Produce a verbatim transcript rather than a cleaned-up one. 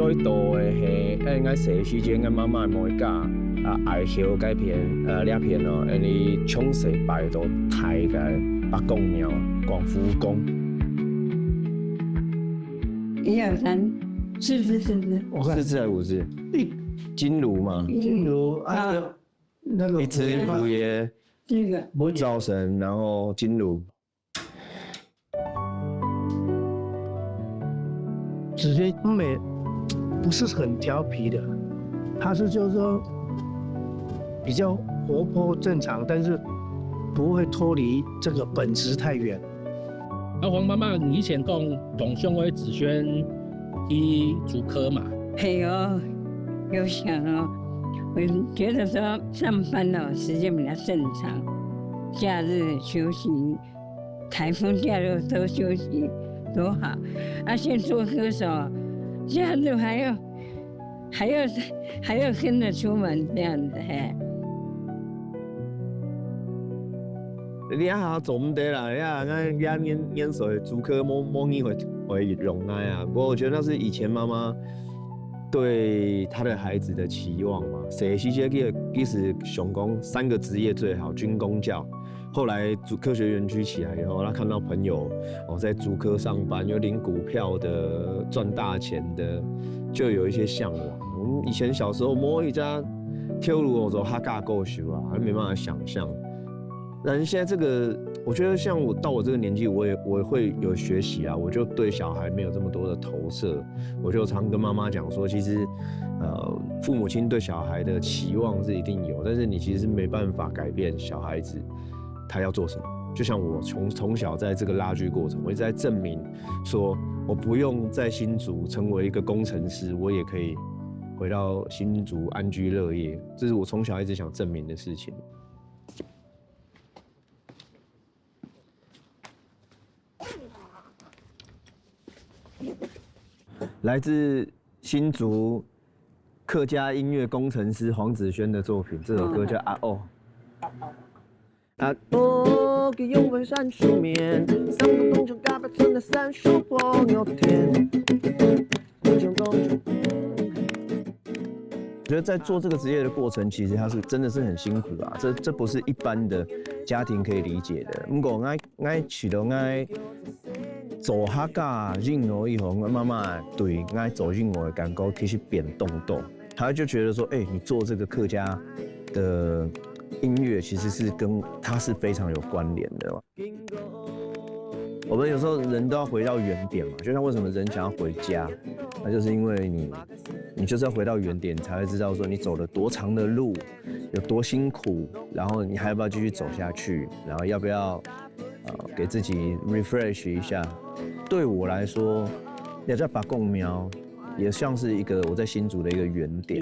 最多个係，應該細時節，𠊎媽媽無一家啊，愛曉該片，呃，這片哦，因為從細拜到大个伯公廟、廣福宮。一二三，四支，四支。我看四支還是五支？金爐嘛。金爐啊，那个一支五支。这个灶神，然後金爐。 子宣美不是很调皮的，他是就是说比较活泼正常，但是不会脱离这个本质太远。阿黄妈妈，你以前讲同乡个子宣去竹科嘛？哎呦，有想哦，我觉得说上班哦，时间比较正常，假日休息， 台风假日都休息，多好。啊，现在做歌手，假日还要，还要，还要跟着出门这样子，嘿。你啊，做毋得啦，你啊，你啊，年，年岁竹科，無，無人會，會容納啊。不過我覺得那是以前媽媽對她的孩子的期望嘛。細時節其實，其實想講三個職業最好，軍公教。 後來竹科學園區起來以後，他看到朋友哦在竹科上班，有領股票的、賺大錢的，就有一些向往。我們以前小時候摸一家跳舞，我說哈嘎夠修啊，沒辦法想象。但是現在這個，我覺得像我到我這個年紀，我也，我也會有學習啊，我就對小孩沒有這麼多的投射，我就常跟媽媽講說，其實，呃，父母親對小孩的期望是一定有，但是你其實是沒辦法改變小孩子 他要做什麼。就像我從，從小在這個拉鋸過程，我一直在證明說，我不用在新竹成為一個工程師，我也可以回到新竹安居樂業。這是我從小一直想證明的事情。來自新竹客家音樂工程師黃子宣的作品，這首歌叫《阿哦》。 啊，哦，佢用个三十面，三个公主打扮成了三叔婆牛天。我覺得在做這個職業的過程，其實它是真的是很辛苦啊，這，這不是一般的家庭可以理解的。不過，𠊎，𠊎試著𠊎做客家音樂以後，𠊎媽媽對𠊎做音樂的感覺其實變動多。她就覺得說，哎，你做這個客家的音樂，其實是跟它是非常有關聯的。 我們有時候人都要回到原點嘛，就像為什麼人想要回家，那就是因為你，你就是要回到原點，你才會知道說你走了多長的路，有多辛苦，然後你還要不要繼續走下去，然後要不要，呃，給自己refresh一下。對我來說，這隻伯公廟也像是一個我在新竹的一個原點。